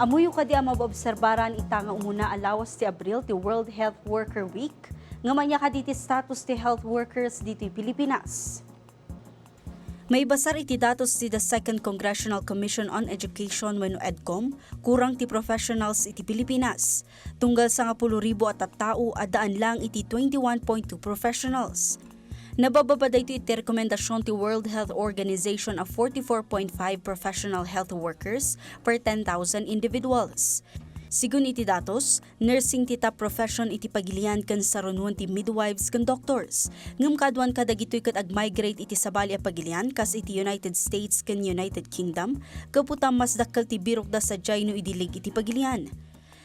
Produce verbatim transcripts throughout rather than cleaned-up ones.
Ammoyo kadi a maobserbaran ita nga umuna a lawas ti Abril ti World Health Worker Week? Ngem ania kadi ti status ti health workers ditoy Pilipinas? Maibasar iti datos ti the Second Congressional Commission on Education wenno EDCOM, kurang ti professionals iti Pilipinas. Tunggal sangapulo ribu a tattao, addaan lang iti twenty-one point two professionals. Nababbaba daytoy iti rekomendasion ti World Health Organization a forty-four point five professional health workers per ten thousand individuals. Sigun iti datos, nursing ti top profession iti pagilian ken sarunoen ti midwives ken doctors. Ngem kaaduan kadagitoy ket agmigrate iti sabali a pagilian kas iti United States ken United Kingdom, gapu ta mas dakkel ti birokda sadiay no idi leave iti pagilian.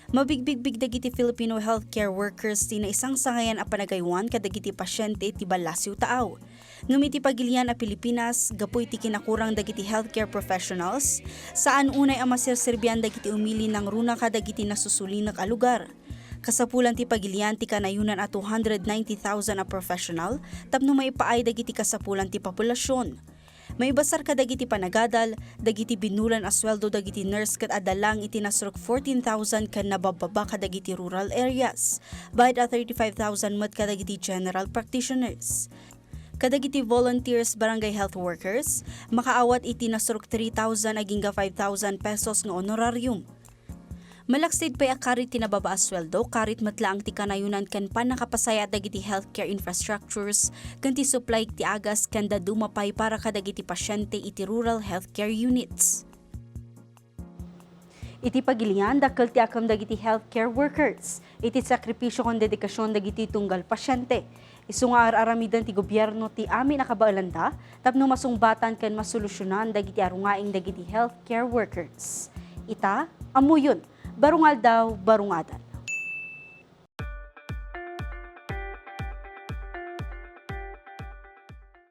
Mabigbigbig dagiti Filipino healthcare workers ti naisangsangayan a panagaywan kadagiti pasiente ti ballasiw taaw. Ngem iti pagilian a Pilipinas, gapu iti kinakurang dagiti healthcare professionals, saan unay a maserserbian dagiti umili nangruna kadagiti nasusulinek a lugar. Kasapulan ti pagilian ti kanayonan a two hundred ninety thousand a professional tapno maipaay dagiti kasapulan ti populasyon. Maibasar kadagiti panagadal, dagiti binulan a sueldo dagiti nurse ket adda lang iti nasurok fourteen thousand ken nababbaba kadagiti rural areas, bayad a thirty-five thousand met kadagiti general practitioners. Kadagiti volunteers barangay health workers, makaawat iti nasurok three thousand agingga five thousand pesos nga honorarium. Malaksid pay a karit ti nababa a sueldo, karit met laeng ti kanayonan ken pannakapasayaat dagiti healthcare infrastructures ken ti supply ti agas ken dadduma pay para kadagiti pasiente iti rural healthcare units. Iti pagilian, dakkel ti akem dagiti healthcare workers. Iti sakripisio ken dedikasion dagiti tunggal pasiente, isu nga ar-aramiden ti gobierno ti amin a kabaelanda tapno masungbatan ken masolusionan dagiti arungaing dagiti healthcare workers. Ita, ammoyon, baro nga aldaw, baro nga adan.